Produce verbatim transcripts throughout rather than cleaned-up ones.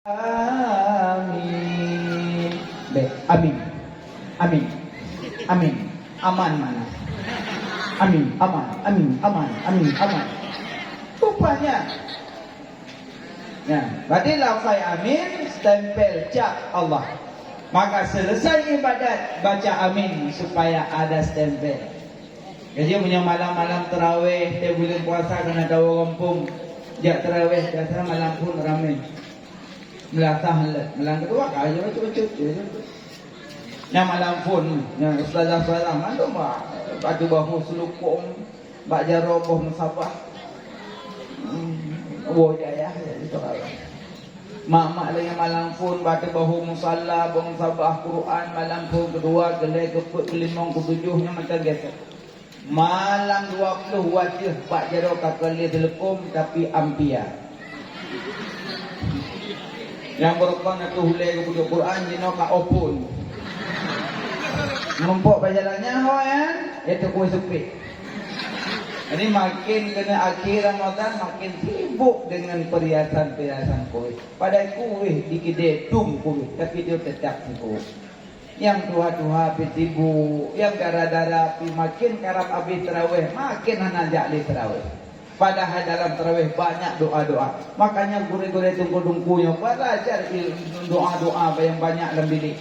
Amin. Bèk, amin. Amin. Amin. Aman mana? Amin, aman, amin, aman, amin, aman. Rupanya. Nah, berarti lafai amin stempel cap Allah. Maka selesai ibadat, baca amin supaya ada stempel. Jadi, meunyoe malam-malam tarawih, tiep buleuen puasa keuneuk tawoe gampông, jak tarawih, biasa malam phôn ramé. Meulasah lé, malam keudua ka bacut-bacut. Nyang malam phôn, nyang ustazah-ustazah mandum bak, bak tuboh seulukong, bak jaroe boh musabah. Hmm, woe jayah, ya, itu kalau. Mak-mak lé nyang malam phôn, bak tuboh musala, boh musabah Quran, malam phôn keudua, keulhèe, keupeuet, keulimong, keutujoh, nyan mantong gèt. Malam dua ploh watèe bak jaroe ka keu lhèe teuleukom, tapi ampia. Nyang beureukoh na teuh ulèe geupeujeuet Quran, jinoe ka open. Meurumpok bak jalan nyan ho nyan, itu kue seupek. Jadi makin keuneuk akhé Ramadan, makin sibuk dengan perhiasan-perhiasan kue. Padahai kue di keudè dum kue, tapi dia tetap sibuk. Nyang tuha-tuha pih sibuk, nyang dara-dara pih makin karab abéh tarawih, makin hana jak lé tarawih. Padahai dalam tarawih banyak doa-doa. Makanya gurèe-gurèe teungku-teungku nyoe belajar il-, doa-doa nyang banyak lam bilék.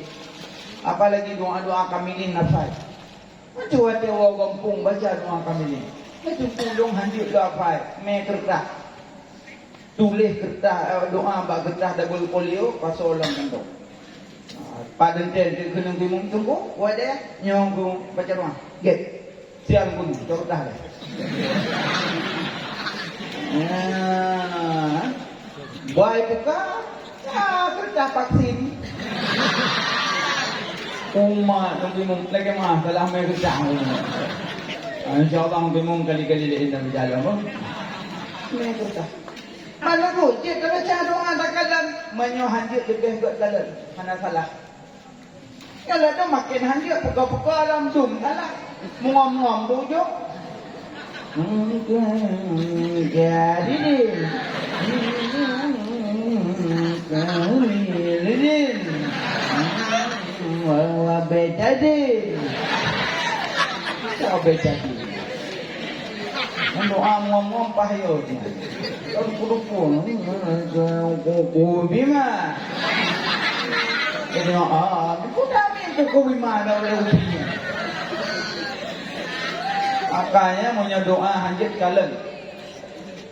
Apalagi doa-doa kamilin lafai. Meucue watèe woe gampông baca doa kamilin. Meucue ulôn hanjeuet lafai, mé keureutah. Tuléh keureutah, eh, doa bak keureutah double folio, pasoe lam kantô. Ah, Pak Denten teuk keuneuk timun teungku, wai deh, nyoe ku baca doa. Gèt. Siang pun, keureutah deh. Nah, bak buka, ah, keureutah vaksin. Umat, teungku timun, lagèe mah, salah mé keureutah. Ah, insya Allah, teungku timun kali-kali laén dalam jalan, apa? Mé keureutah. Manoe jeuet tabaca doa takalon, meunyoe hanjeuet leubeh gèt kalon, hana salah. Kalau tu makin hanjeuet, puka-puka lam dum salah. Mungom-ngom tu ujong. Jadi ni. Jadi. Wabe jadi. Wabe jadi. Doa muam-muam pah yo. Kan kudu pun. Kuku bima. Jadi, ah, kuda mi kuku bima dah oleh ubi. Makanya, meunyoe doa hanjeuet kalon.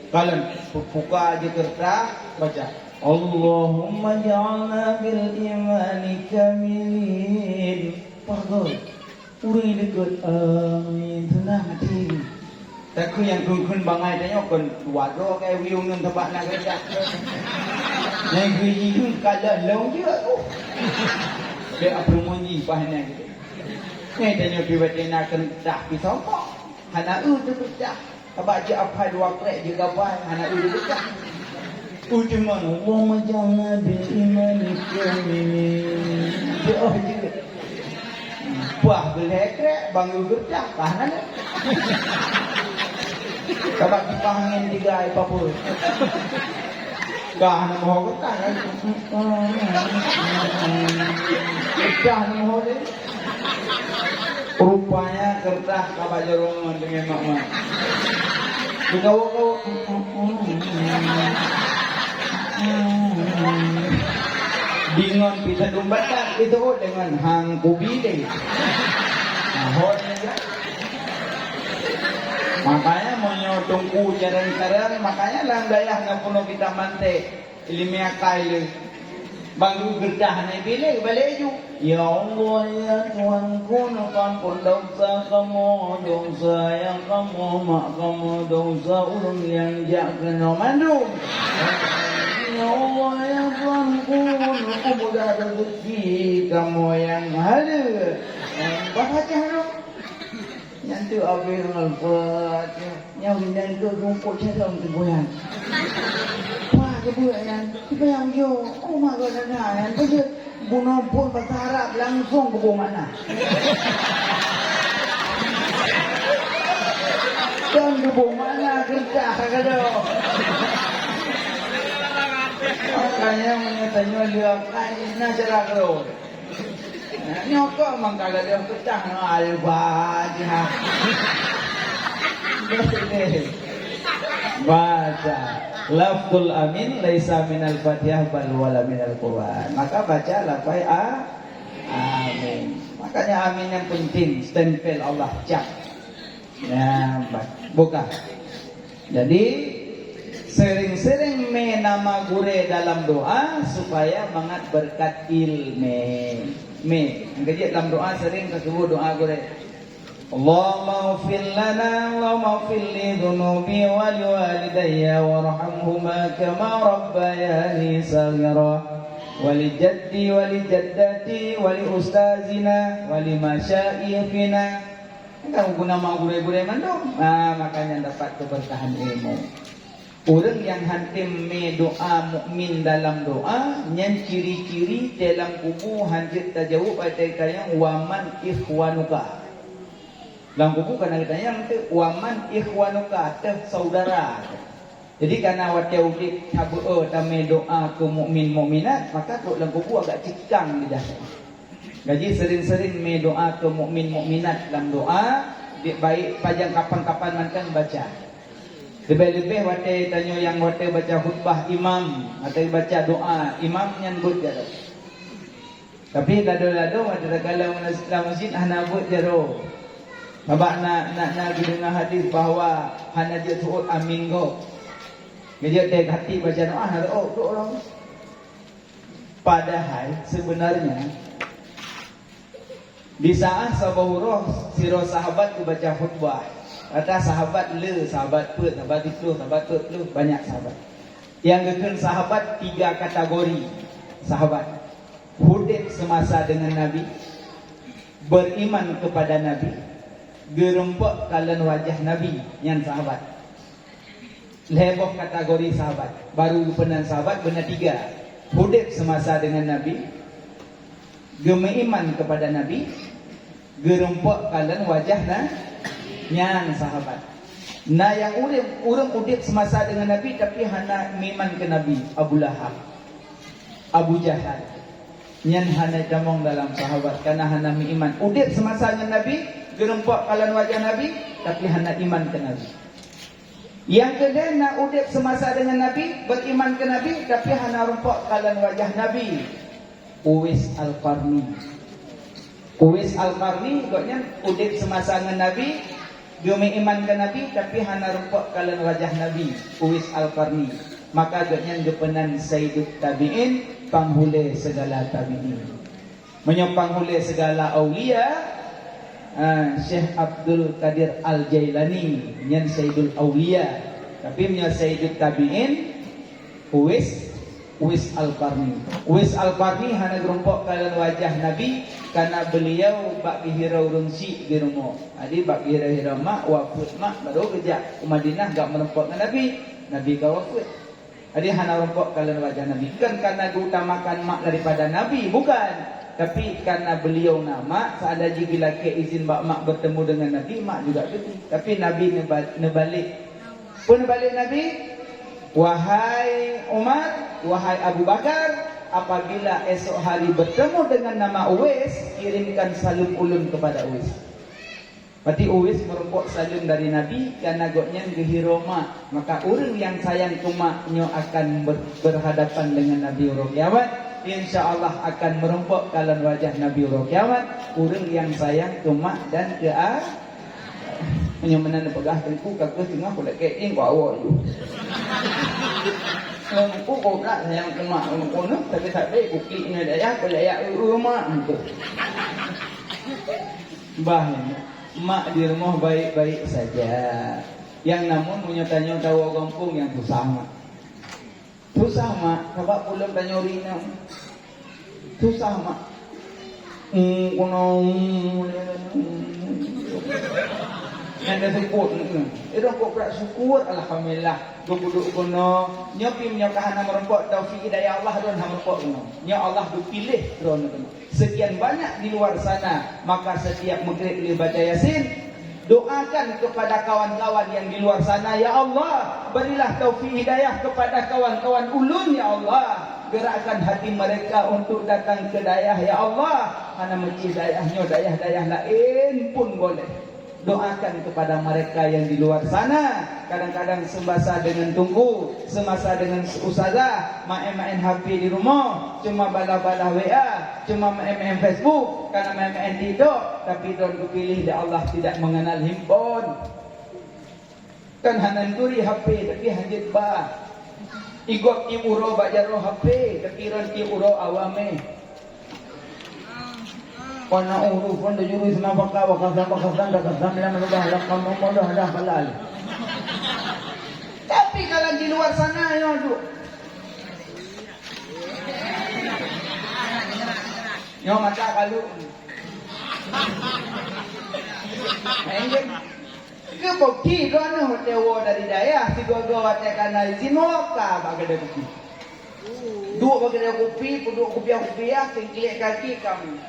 Kalon, buka aja kertas, baca. Allahumma ja'alna bil imani kamilin. Pah gèt. Ureueng likot, amin. Seunang até. Takheun nyang kheun-kheun bangai tanyoe kon dua droe kai wiyeue ngon teubak na geujak. Nyang geuji dum ka lôn lôn jeuet. Dek abrumonji pah nyan. Nyang tanyoe piwet na keuntah pisau kok. Hana eu teupeugah. Tabak jeuet apai dua krek jeuet gabai, hana eu teupeugah. Ujeuen, Allahumma ja'alna bil imani kamilin. Doa jeuet. Bah geulhèe krek, bangai geureudah, bah na lé. Tabak kipah angén tiga ai papeue. Bah na meuho geureudah, kan? Bah na meuho lé. Rupanya kertas ka bak jaroe ngon teungoh mak-mak. Dikawo-kawo. Deungon pisah domba tak diteuôt deungon hang kubi deh. Nah, hot ni kan. Makanya meunyoe teungku jarang-jarang, makanya lam dayah na peunoh kita mantek. Ileumèe akai lé. Bang geureudah nyan iblih balek ju. Ya Allah, ya Tuhanku, neuampôn desya kamoe, desya ayah kamoe, mak kamoe, desya ureueng nyang jak keunoe mandum. Ya Allah, ya Tuhanku, neumudah rezeki kamoe nyang haleue. Bah pacah tu. Nyan tu abéh ngon Al-Fatihah. Nyan nyan tu rumpok cadong teugoyang. Wah, geubeuet nyan. Teugoyang yo. Oh, mak geuh nyan. Nyan tu je bunoe phon basa Arab langsong geuboh makna. Dan geuboh makna geutah ka gadôh. Makanya meunyoe tanyoe leuah kai na cara keudroe. Nyoe kok mangka gadôh peutah ngon Al-Fatihah. Baca. Lafzul amin laisa minal Fatihah bal wala minal Quran. Maka baca lafai a-, amin. Makanya amin yang penting, stempel Allah cap. Ya, ba-, buka. Jadi, sering-sering mé nama gurée dalam doa supaya mangat berkat ilmé. Mé, nyang keujeuet dalam doa sering teusebut doa gurée. Allahumma ighfir lana, Allahumma ighfir li dzunubi wa li walidayya warhamhuma kama rabbayani shaghira. Wa li jaddi wa li jaddati wa li ustazina wa li masyayikhina. Kan guna mak gurée-gurée mandum. Ha, makanya dapat keberkahan ilmu. Ureuëng nyang hantom mé doa mukmin dalam doa, nyan ciri-ciri dalam kubu hanjeuet tajaweueb, ai tanyong, "Waman ikhwanuka?" Lam kubu kana geutanyong teuk, "Waman ikhwanuka?" Teuh saudara. Jadi kana watée udeb tabeu'oe tamé doa keu mukmin mukminat, maka trok lam kubu agak cikang lidah. Jadi sering-sering mé doa keu mukmin mukminat lam doa, di baik pajan kapan-kapan mantong baca. Leubeh-leubeh watée tanyoe nyang watée baca khutbah imam, watée baca doa imam nyan buet jaroe. Tapi lado-lado watée takalon lam masjid hana buet jaroe. Sabab na, na, na geudeungoe hadis bahwa hana jeuet seuôt amin gob. Jadi watée hati baca doa hana reuôk, reuôk lom. Padahai sebenarnya di saat saboh uroe sidroe sahabat geubaca khutbah. Kata sahabat le, sahabat peuet, sahabat siplôh, sahabat peuet ploh, banyak sahabat. Nyang geukheun sahabat tiga kategori sahabat. Udeb semasa dengan Nabi, beriman kepada Nabi, geureumpok kalon wajah Nabi, nyan sahabat. Lhée boh kategori sahabat. Baru geupeunan sahabat beuna tiga. Udeb semasa dengan Nabi, geumeuiman kepada Nabi, geureumpok kalon wajah na, nyan sahabat. Na nyang ureuëng, ureuëng udeb semasa dengan Nabi tapi hana meuiman keu Nabi, Abu Lahab, Abu Jahal. Nyan hana tamong dalam sahabat, karena hana meuiman. Udeb semasa ngon Nabi, geureumpok kalon wajah Nabi, tapi hana iman keu Nabi. Nyang keudeh na udeb semasa dengan Nabi, beriman keu Nabi, tapi hana reumpok kalon wajah Nabi. Uwais Al-Qarni. Uwais Al-Qarni, gobnyan udeb semasa ngon Nabi, geumeuiman keu Nabi, tapi hana reumpok kalon wajah Nabi, Uwais Al-Qarni. Maka gobnyan geupeunan Sayyidut Tabi'in, panghulée segala tabi'in. Meunyoe panghulée segala aulia, ah, Syekh Abdul Qadir Al-Jailani, nyan Sayyidul Aulia. Tapi meunyoe Sayyidut Tabi'in, Uwais, Uwais Al-Qarni. Uwais Al-Qarni hana geureumpok kalon wajah Nabi, karena beliau bak geuhira ureuëng syik di rumoh. Jadi bak geuhira-hira mak, wafeuet mak, baru geujak u Madinah gak meureumpok ngon Nabi. Nabi ka wafeuet. Jadi hana reumpok kalon wajah Nabi. Bukan karena geutamakan mak daripada Nabi, bukan. Tapi karena beliau na mak, seandai jih geulakée izin bak mak bertemu dengan Nabi, mak juga setuju. Tapi Nabi neuba-, neubalek. Peue neubalek Nabi? "Wahai Umar, wahai Abu Bakar, apabila esok hari bertemu dengan nama Uwais, kirimkan salam ulun kepada Uwais." Berarti Uwais meureumpok saleuem dari Nabi, karena gobnyan geuhiro mak. Maka ureuëng nyang sayang keu mak nyoe akan ber-, berhadapan dengan Nabi uroe kiamat. Insya Allah akan meureumpok kalon wajah Nabi uroe kiamat. Ureuëng nyang sayang keu mak dan keu a-, meunyoe meunan peugah teungku ka keuh teungoh kulakée ieng ku awak tu. Teungku kok nak sayang keu mak, teungku nyoe tapi sabe bukti nyoe dayah, kulakée eu mak teungku. Bah nyoe. Mak di rumoh baik-baik saja. Nyang namun meunyoe tanyoe tawoe gampông nyang susah mak. Susah mak, sabab ulôn tanyoe rinong. Susah mak. Hmm, keunoe. Nyang teuseubut, hmm. Idong kok brat syukur, alhamdulillah. Geuduek keunoe. Nyoe pih meunyoe ka hana meureumpok taufik hidayah Allah, droe hana meureumpok keunoe. Nyoe Allah geupiléh droe keunoe. Sekian banyak di luar sana, maka setiap Maghrib lheueh baca Yasin, Doakan kepada kawan-kawan yang di luar sana, "Ya Allah, berilah taufik hidayah kepada kawan-kawan ulôn, ya Allah. Gerakkan hati mereka untuk datang ke dayah, ya Allah." Hana meusti dayah nyoe, dayah-dayah laén pun boleh. Doakan kepada mereka yang di luar sana. Kadang-kadang semasa dengan tungku, semasa dengan ustazah, main-main H P di rumah, cuma balah-balah W A, cuma main-main Facebook, kana main-main TikTok, tapi droen geupiléh lé Allah tidak mengenal handphone. Kan hana neuturi H P, tapi hanjeuet ba. Igob tieb uroe bak jaroe H P, tapi droen tieb uroe awam eh. Wana urus pun dejurus mabaka wa kasam wa kasam da kasam lam ludah lakam momodah dah halal. Tapi kalau di luar sana, nyoe duek. Nyoe mata kalu. Enggak. Keu bukti, droeneuh watèe woe dari dayah, sigoe-goe watèe ka na izin woe ka bak keudè kupi. Duek bak keudè kupi, peuduek kupiah-kupiah, singklek kaki kamoe.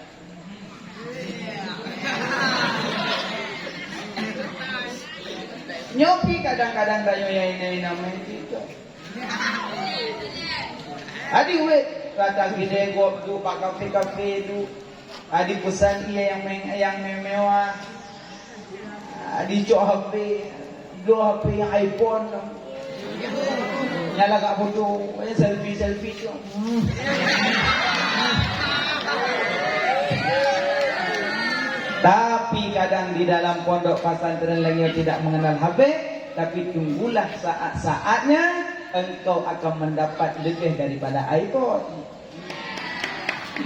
Nyoe pih kadang-kadang tanyoe nyang inong-inong main TikTok. Adi wet, rata gidée gob duek bak kafe-kafe duek. Adi peusan ie nyang meng-, nyang mewah. Adi cok H P, dua H P nyang iPhone. Nyang lagak foto, selfie-selfie cok. Hmm. Tapi kadang di dalam pondok pesantren lainnya tidak mengenal H P, tapi tunggulah saat-saatnya engkau akan mendapat lebih daripada iPhone.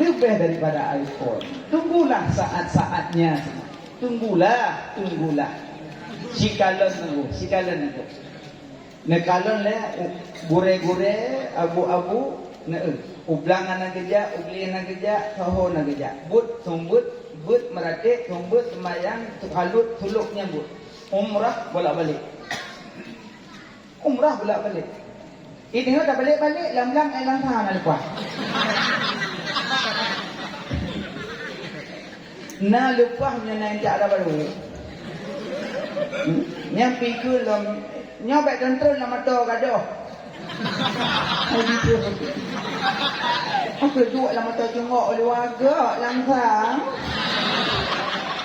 Leubeh daripada iPhone. Tunggulah saat-saatnya. Tunggulah, tunggulah. Sikalon nunggu, sikalon nunggu. Neukalon lé u-, gurée-gurée, abu-abu, neu. Ublang hana geujak, ubli hana geujak, soho hana geujak. Buet, seumeubeuet, beuet meuratéb, seumeubeuet seumayang, teukalut, sulok nyang buet. Umrah bolak-balik. Umrah bolak-balik. Ini nyoe tabalik-balik, lam-lam, eh, lam sana leupah. Na leupah nyoe na intat ada baru. Hmm? Nyang pikeu lom, nyoe bèk teuntron lam mata gadoh. Hai gitu. Aku duek lam mata cungok luwa gak langsang.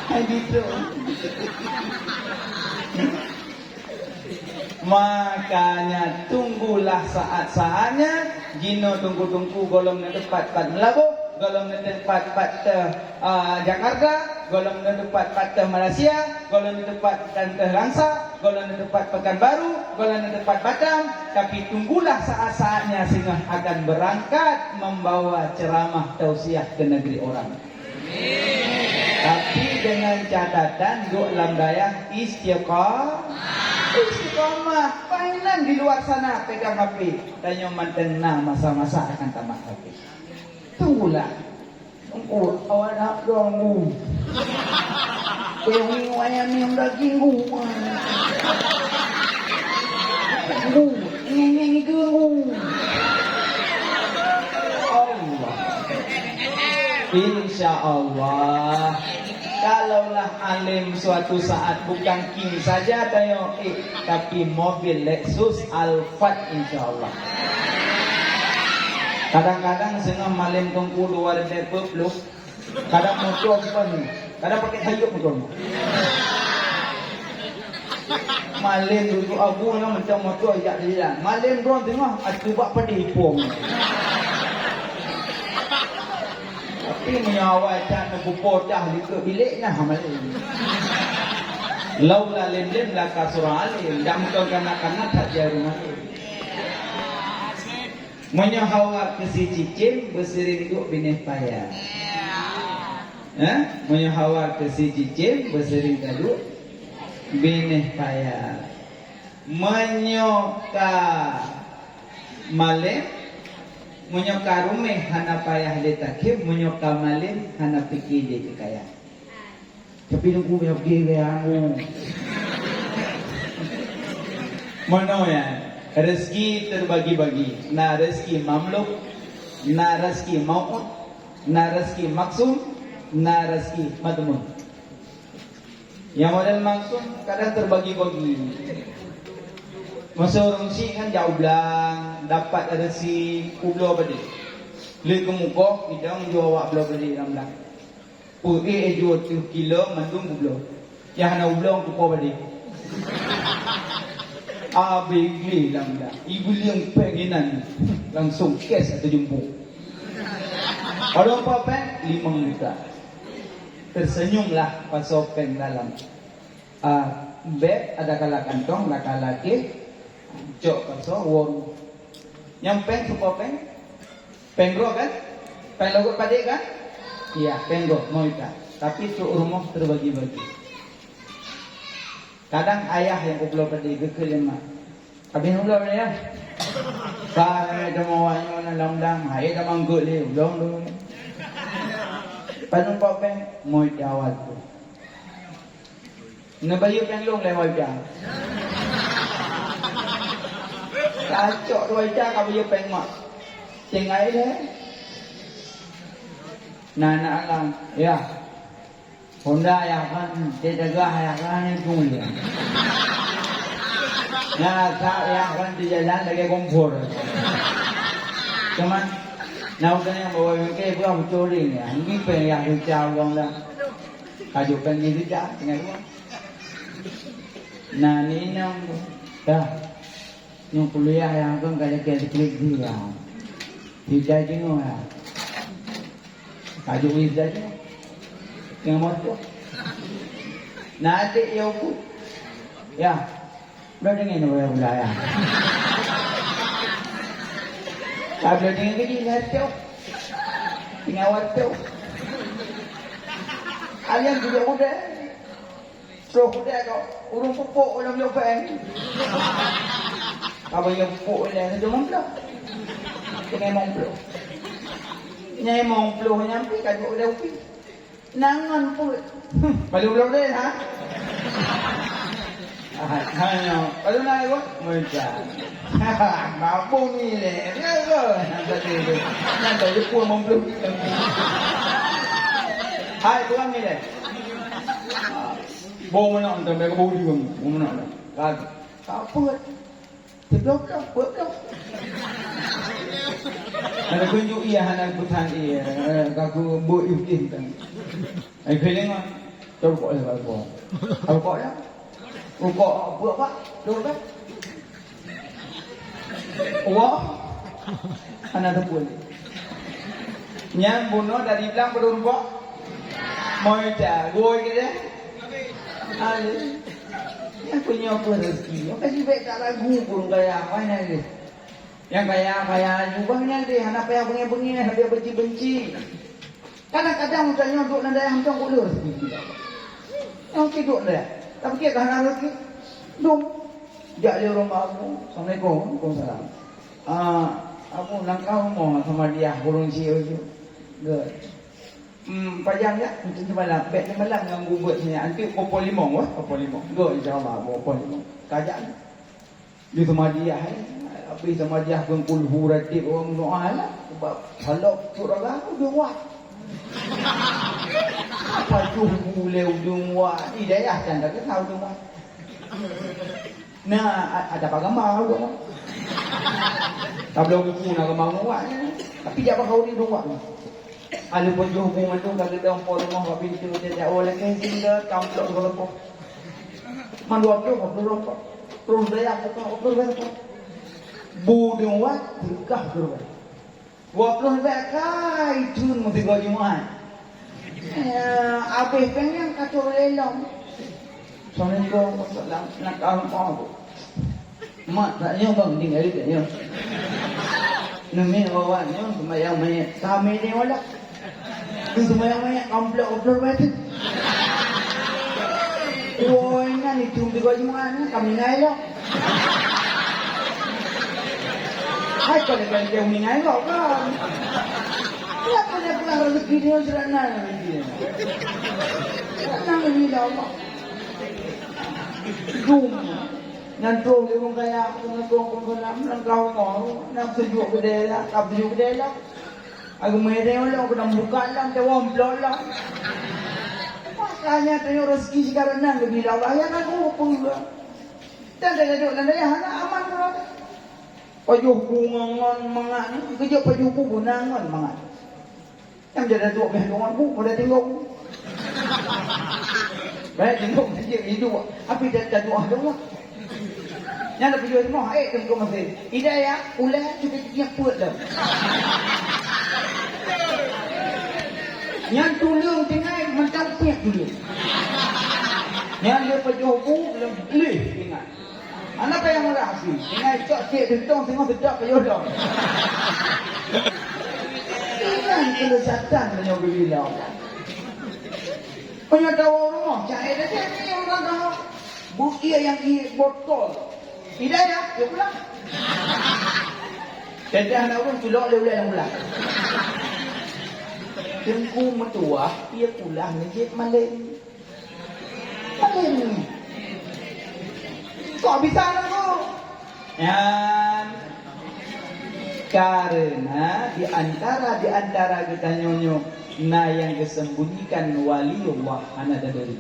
Hai gitu. Makanya, tunggulah saat-saatnya, jinoe teungku-teungku gohlom na teupat pat Meulaboh, gohlom na teupat pat teuh, ah, Jakarta, gohlom na teupat pat teuh Malaysia, gohlom na teupat pat teuh Langsa, gohlom na teupat Pekanbaru, gohlom na teupat Batam, tapi tunggulah saat-saatnya singoh akan berangkat membawa ceramah tausiah ke negeri orang. Tapi dengan catatan duek lam dayah istiqa-, istiqamah. Painan di luar sana pegang H P. Tanyoe mantong na masa-masa akan tamat H P. Tunggulah. Tunggu, awak nak ganggu. Kuyang minggu ayam yang daging gua. Ganggu. Ini, ini, ini ganggu. Allah. Insya Allah. Kalaulah alim suatu saat bukan King saja tanyoe, eh, tapi mobil Lexus Alphard insya Allah. Kadang-kadang singoh malem teungku dua ribu dua puluh, kadang motor simpan, kadang pakai sayup motor. Malem dudu abu nyoe macam moto jak jalan. Malem droe teungoh atu bak padé ipong. Tapi meunyoe awai that neupupo dah likot bilék nah malem. Laula lem-lem la kasura alim, dak meukeun kana-kana that jarum alim. Meunyoe hawa keu si cicém beusiring duek binéh paya. Eh? Meunyoe hawa keu si cicém beusiring ka duek binéh paya. Meunyoe ka malém, meunyoe ka ruméh hana payah lé takhém, meunyoe ka malém hana pike lé keu kaya. Tapi nunggu banyak gaya. Meunoe ya, rezeki terbagi-bagi. Na rezeki mamluk, na rezeki mau'ud, na rezeki maksum, na rezeki madmun. Nyang model maksud kadang terbagi-bagi. Masa ureueng syiek kan jak u blang, dapat resi u bloe padé. Lé keumukoh idong jua awak bloe padé lam blang. Peuék jua teuh kilo mandum u bloe. Nyang hana u bloe kupo padé. Abéh glé lam blang. Ibu lieng péng inan langsung cash atau jumbo. Padahai péng limong juta. Tersenyumlah pasoe péng dalam. Ah, bèk ada kala kantong, ada kala kèh, cok pasoe won. Nyang péng seupôt péng? Péng droe kan? Péng lagèe padé kan? Iya, péng droe, lima juta. Tapi trok rumoh terbagi-bagi. Kadang ayah nyang peubloe padé geukheun lé mak. Habéh ulôn ya. Ka teuma awak nyoe na lam dang, hai teuma eungkôt lé ulôn tu. Panumpang péng, moi jawab tu. Neubayeue péng lôn lé wajah. Kacok tu wajah ka bayeue péng mak. Tinggai lé. Nah, nah, alang. Ya. Honda ya kan, dia tegah ya kan, itu dia. Nah, tak ya kan, di jalan lagi kompor. Cuman, nah, udah yang bawa bengke, gua mencuri ni. Ini peng ya, hujan orang dah. Kajuk peng ni hujan, tengah dua. Nah, ni enam tu. Dah. Nyang kuliah ya kan, kayak kayak skripsi ya. Tidak jenuh ya. Kajuk ni saja. Tengah moto. Nah, adik ya, Bu. Ya. Udah dengar ni orang udah ya. Kalau dengar ke dia, ngerti. Tengah waktu. Kalian duduk udah. Troh udeb kok, ureueng pupuk lam jopeng. Ka bayeue pupuk ilèe satu limong ploh. Kena limong ploh. Nyang limong ploh nyan pi ka duek udeb upi. Nangon peuet. Baru belum deh, ha? Ah, hanya. Baru nak ikut? Macam. Mabuk ni leh. Ya ke? Yang tadi tu. Yang tadi pun limong ploh. Hai, kurang ni leh. Bông meunan teuh, bèk budi bông, bông meunan teuh. Ka, ka peuet. Sibloe-bloe, peuet bloe. Hana kunjuk ie, hana butan ie, eh, ka ku buet ie putih teuh. Ai keuneuk ngon, teu rukok lé, rukok. Rukok dah. Rukok peuet bak, dua bak. Wah. Hana teupeu lé. Nyan bunoe dari blang padum rukok? Moi ta, goi ke deh? Ayo. Nyang punya apa rezeki? Nyang kasih baik tak lagu pun kaya. Mana dia? Nyang kaya, kaya juga nyang deh. Hana payah bengeh-bengeh, hana payah benci-benci. Kadang-kadang macam nyoe duduk dalam dayah macam ular. Yang kiduk dayah. Tapi dia hana rezeki. Dum. Jak lé ureueng bak aku. Assalamualaikum. Waalaikumsalam. Ah, aku nangkah rumoh sama dia ureueng syiek tu. Good. Hmm, pajang ya, untuk semalam. Bèk semalam ngan gubet sini. Nanti pukul limong wah, pukul limong. Good, insya-Allah, pukul limong. Kajak ni. Di Samadiyah, eh. Habis Samadiyah pun kulhu ratib orang doa lah. Sebab kalau tu orang aku dia buat. Apa tu boleh ujung buat? Di dayah kan tak kenal ujung buat. Nah, a-, ada apa gambar tu? Tabloe buku nak gambar buat ni. Tapi dia apa kau ni buat ni? Lalu pun jauh pun mandum ka geudong po rumoh bak pintu dia, dia awak lakèe singgah, kamplok dua lepoh. Man dua puluh, dua puluh lepoh. Terus daya buka, dua puluh lepoh. Bu dua, tengah dua. Dua puluh lepoh kai cun meusigoe Jumat. Ya, abéh péng nyan ka trok lé lom. Assalamualaikum, waalaikumsalam. Nak tahu apa tu? Mak, tak nyoe bang, tinggai dekat nyoe. Nami awak nyoe sembahyang mayat. Kami ni wala. Ni sembahyang mayat, amplop, amplop baca. Woi, nan itu juga Jumat ni, kami ngai lo. Hai, kau dah ganti yang ngai lo kan? Ya, punya pulang rezeki dia, sederhana rezeki dia. Sederhana rezeki dia, Allah. Dum. Nyan troh lé ureueng kaya, nyan troh ureueng kaya, nyan kau mau, nyan seujok keudè lah, ka seujok keudè lah. Aku meuhiré ulôn, aku na meubuka lom, teuwong plok lom. Hanya tanyoe rezeki sikareueng nan geubri lé Allah, nyang na geupeue. Dan tanyoe lam dayah hana aman keudroe. Pajoh bu ngon mangat nyoe, geujok pajoh bu guna ngon mangat. Nyang jadi tuak meh ngon bu, pada tinggal bu. Baik, tinggal bu, dia hidup. Tapi dia tak doa doa. Nyan na peue jeuet moh, eh, teungku masih. Hidayah, ulèe cukup-cukup peuet dah. Nyan tuleueng tinggai mantong peuet tuleueng. Nyan dia pajoh bu, lem leh tinggai. Anak payah murah api. Tinggai cok cek dentong tengok sedap pajoh dong. Inan kelezatan meunyoe geubila. Meunyoe tawoe rumoh, cahai dah jadi orang dah. Bu ie nyang ie botol. Hidayah, ie pulang. Teuntang na ureueng culok lé ulèe lam ulah. Teungku meutuwah, ie pulang neujép maleng. Maleng. Kok bisa, Teungku? Nyan karena di antara, di antara geutanyoe nyoe na nyang geusembunyikan waliullah hana tadri.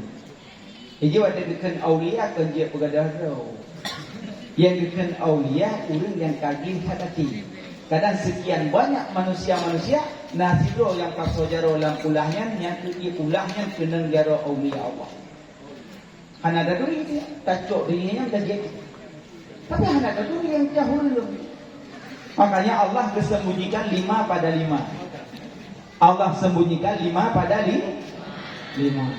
Jadi watèe geukheun aulia kon jeuet peugadôh droe. Nyang geukheun aulia ureueng nyang ka gleh that até. Kadang sekian banyak manusia-manusia na sidroe nyang pasoe jaroe lam ulah nyan, nyang keu ie ulah nyan keunong jaroe aulia Allah. Hana tadri dia, tacok donya nyan ka jeuet. Tapi hana tadri nyang jauh ureueng. Makanya Allah geusembunyikan lima pada lima. Allah sembunyikan lima pada li-, lima.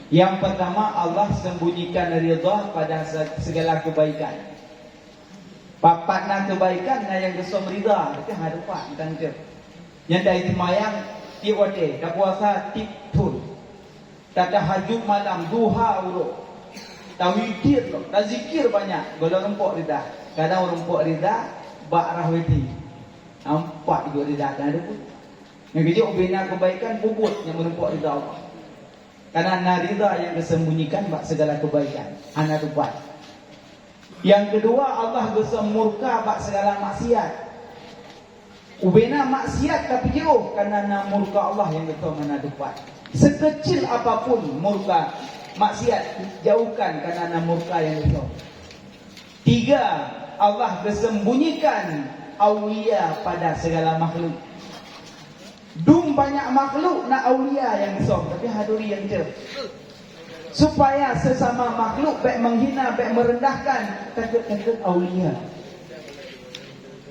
Yang pertama, Allah sembunyikan ridha pada se-, segala kebaikan. Papat na kebaikan, na nyang geusöm ridha, tapi hana teumpat mantong. Nyan taseumbahyang tiep watèe, tapuasa tiep thon. Tatahajud malam, duha uroe. Tawitir lom, tazikir banyak, gohlom rumpok ridha. Kadang rumpok ridha bak rahweti. Nampak juga ridha kan ada pun. Nyang keujeuet ubena kebaikan peubuet nyang meurumpok ridha Allah. Karena na ridha nyang geusembunyikan bak segala kebaikan. Hana teumpat. Nyang keudua, Allah geusöm murka bak segala maksiat. Ubena maksiat tapeujiôh, karena na murka Allah nyang geusöm hana teumpat. Sekecil apapun murka maksiat, jauhkan karena na murka nyang geusöm. Tiga, Allah geusembunyikan aulia pada segala makhluk. Dum banyak makhluk na aulia nyang geusöm, tapi hana turi nyang teu. Supaya sesama makhluk bèk menghina, bèk merendahkan, takot-takot aulia.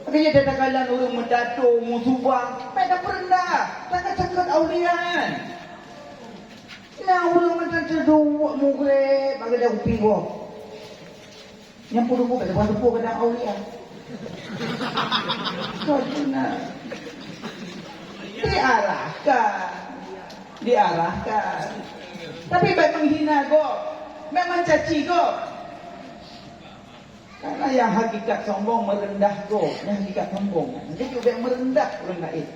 Tapi ya, kadang-kadang ureueng meudato, musubah, bèk tapeurendah, takot-takot aulia. Nah, ureueng meudato duek mugrek, bak geuda kupi boh. Nyang peurumoh bèk teupeu-teupeu kadang aulia. Kau tu nak diarahkan, diarahkan. Tapi bèk menghina gob, bèk mencaci gob. Karena yang hakikat sombong merendah gob, yang hakikat sombong. Jadi bèk merendah ureueng laén.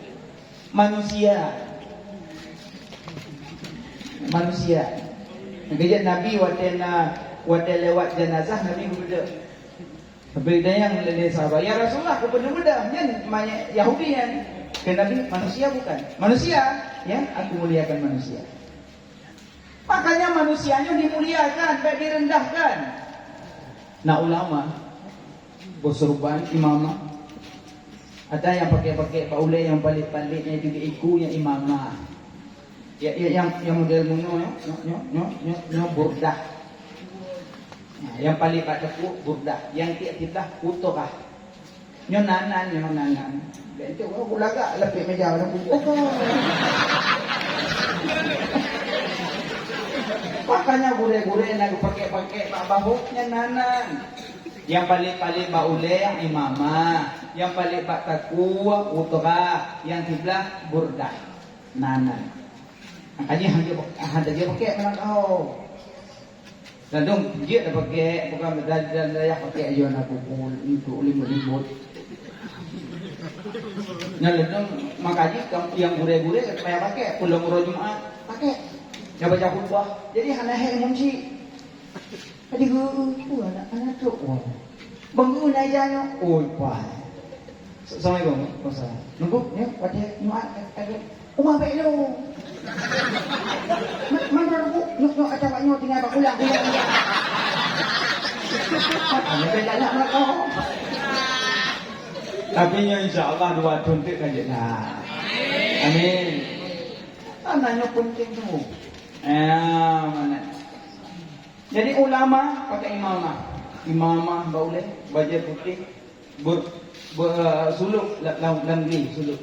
Manusia. Manusia. Keujeuet Nabi watèe na, watèe lewat jenazah, Nabi geubeudôh. Tapi ada nyang lé sahabat, "Ya Rasulullah, keupeue neubeudôh nyan manyét Yahudi nyan?" Kheun Nabi, "Manusia bukan?" "Manusia, ya, aku muliakan manusia." Makanya manusia nyoe dimuliakan, bèk direndahkan. Na ulama, beusurban, imamah. Ada nyang pakèk-pakèk bak ulèe, nyang palék-palék nyan itu iku nyang imamah. Ya, ya, nyang, nyang model meunyoe, nyoe, nyoe, burdah. Nah, nyang palék bak teupuk burdah, nyang tiep-tiep lah utorah. Nyoe nanan, nyoe nanan. Bèk tu, oh, lagak lapék meja dah. Oh, kan. Makanya gurèe-gurèe na geupakèk-pakèk bak bahôk nyan nanan. Nyang palék-palék bak ulèe imamah, nyang palék bak takue utorah, nyang siblah burdah. Nanan. Makanya hana, hana jipakèk malam kau. Ladôm jeuet dah pakèk, bukan dan, dan dayah pakèk aja na pukul untuk limut-limut. Nah, ladôm makajih nyang gurèe-gurèe ka payah pakèk, pulang uroe Jumat, pakèk. Dah baca khutbah. Jadi hana hèk ngunci. Jadi guru tu anak-anak tu. Wah. Bangun aja nyo. Oi, pai. Assalamualaikum. Waalaikumsalam. Nunggu, ya, pada Jumat, pada Uma bèk lôn. Ma-, mana nunggu? Nyok-nyok kata awak nyoe tinggai bak kulang, kulang, kulang. Apa lebih galak meurokok? Tapi nyoe insya Allah dua thon teuk ka jeuet lah. Amin. Karena nyoe penting tu. Ya, mana? Jadi ulama pakai imamah. Imamah bak ulèe, bajèe putéh, be-, be-, sulôk la-, lam, lam glé sulôk.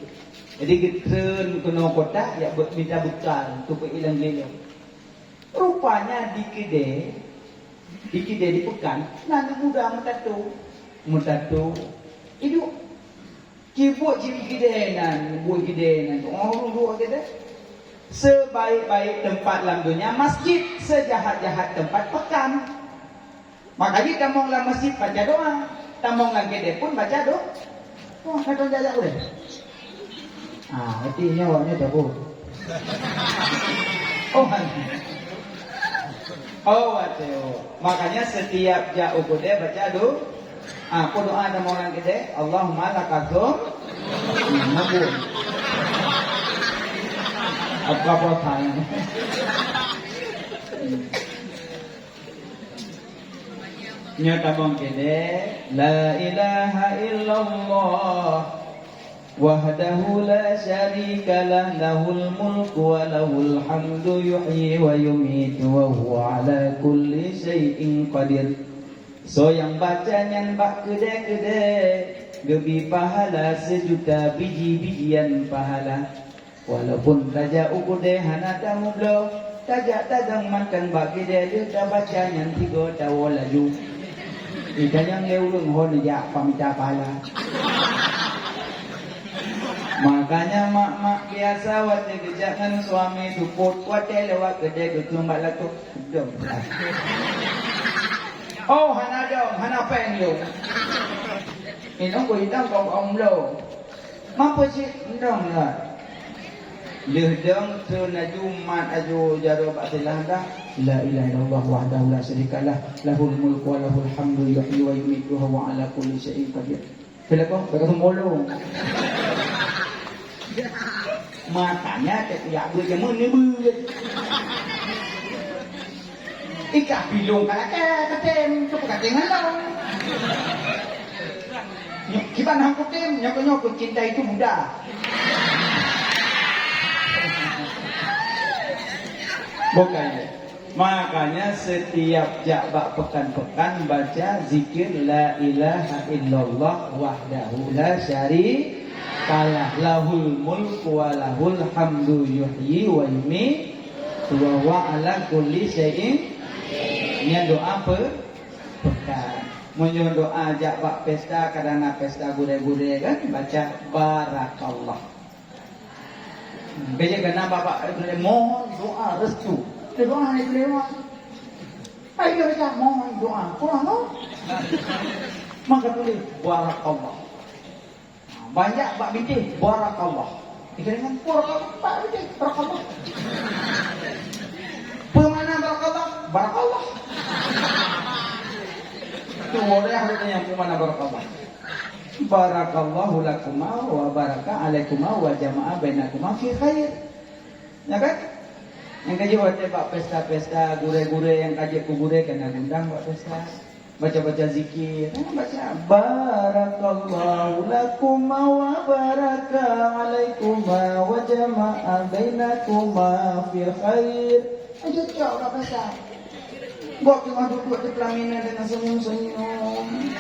Jadi geutreun keunoe kota, ya be-, mita bekal untuk peuék lam glé nyoe. Rupanya di keudè, di keudè di peukan, na aneuk muda meutato. Meutato. Iduek. Ci buet cit di keudè nan, buet keudè nan. Oh, buet keudè. Sebaik-baik tempat lam dunia masjid, sejahat-jahat tempat peukan. Maka jih tamong lam masjid baca doa, tamong lam keudè pun baca doa. Oh, ka tuan jak-jak ulèe. Ah, berarti nyoe awaknyoe cabut. Oh, hai. Oh, watèe, oh. Makanya setiap jak u keudè baca do-, ah, apa doa tamong lam keudè? Allahumma lakasum. Hmm, mabuk. Apa, apa, apa? Nyoe tamong keudè, la ilaha illallah, wahdahu la syarikalah, lahul mulku wa lahul hamdu, yuhyi wa yumitu, wa huwa ala kulli syai'in qadir. Soe nyang baca nyan bak keudè-keudè, geubri pahala seujuta biji-bijian pahala. Walaupun tajak u keudè hana tameubloe, tajak tadong mantong bak keudè lheueh tabaca nyan tiga tawoe laju. Ih, tanyong lé ureueng ho neujak pamita pahala. Makanya mak-mak biasa watèe geujak ngon suami seupôt, watèe lewat keudè geukheun bak lakoe, "Dong." Oh, hana dong, hana péng lôn. Inong ku inong kong ong lôn. Mampu cit ndong lah. Lheueh dong, treun laju mat laju jaroe bak silah dah. La ilaha illallah wahdahu la syarikalah, lahul mulku wa lahul hamdu, yuhyi wa yumitu, wa huwa ala kulli syai'in qadir. Bila kau, baka sembolo. Makanya, cek ya, beuet jameun ni beuet. Ikah pilong ka lakèe, katem, tu peukatem ngon lôn. Nyoe, kiban hang kutem, nyoe, nyoe, cinta itu mudah. Bukan. Makanya setiap jak bak peukan-peukan baca zikir la ilaha illallah wahdahu la syarikalah, lahul mulku wa lahul hamdu, yuhyi wa yumitu wa huwa ala kulli syai'in. Nyan doa pe-, peukan. Meunyoe doa jak bak pesta, kadang na pesta gurèe-gurèe kan, baca barakallah. Hmm, bèk jeuet keunan bak-bak, eh, mohon doa restu. Eh, doa ni boleh doa. Hai dia baca mohon doa. Kurang tu. Maka tulis barakallah. Banyak bak bintéh, barakallah. Kita dengan barakallah, bak bintéh, barakallah. Peumana barakallah? Barakallah. Tu boleh ada yang peumana barakallah. Barakallahu lakuma wa baraka alaikuma wa jama'a bainakuma fi khair. Ya kan? Nyang ka jeuet watèe bak pesta-pesta, gurèe-gurèe nyang ka jeuet keu gurèe keuneuk gundang bak pesta. Baca-baca zikir, ha, baca, "Barakallahu lakuma wa baraka alaikuma wa jama'a bainakuma fil khair." Ha, cocok bak pesta. Gop teungoh duduek di pelaminan dengan senyum-senyum.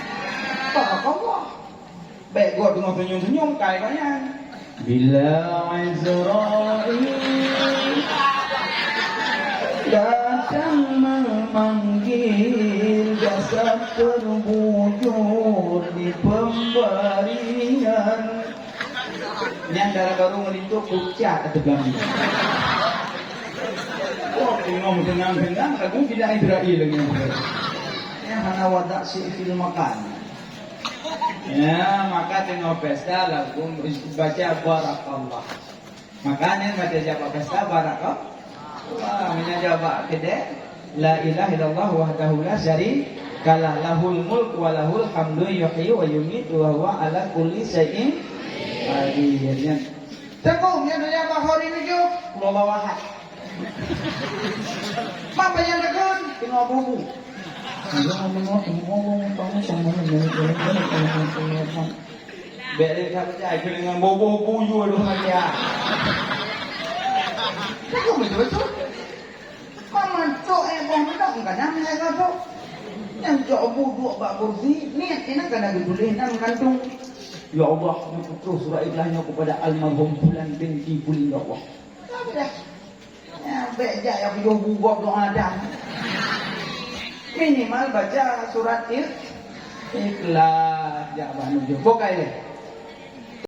Barakallah. Bèk gop teungoh senyum-senyum, kai gop nyan. Bila Azrail datang memanggil jasad terbujur di pembaringan. Nyan dara barô ngon linto pucat ateueh kami. Oh, teungoh meuteunang-teunang lagu bila Azrail lagi. Nyan hana wadak si fil makan. Ya, maka teungoh pesta lagu baca barakallah. Maka nyan baca jak bak pesta barakallah. Wah, meunyo jak bak keudè, la ilaha illallah wahdahu la syarikalah, lahul mulku wa lahul hamdu, yuhyi wa yumitu wa huwa ala kulli syai'in qadir. Nyan. Teungku, nyan jak bak hari nyoe, Allahu Ahad. Mak panyang takheun teungoh bubu. Ayo ngomong ngomong bangun sama. Bèk lé that peucaya keu deungon bubu-bubu yue dua maja. Takheun beutôi-beutôi. Mama cok eh boh meunan ka nyang lé ka cok. Nyang cok bu duek bak kursi, niet inan ka na geutuléh nan meugantung. Ya Allah, neuputroh surat ikhlas nyoe kepada almarhum Fulan binti Fulan, ya Allah. Ka dah. Ya, bèk jak ya kuyuh bubok doa dah. Minimal baca surat il-, ikhlas jak bah nuju. Bukai lé.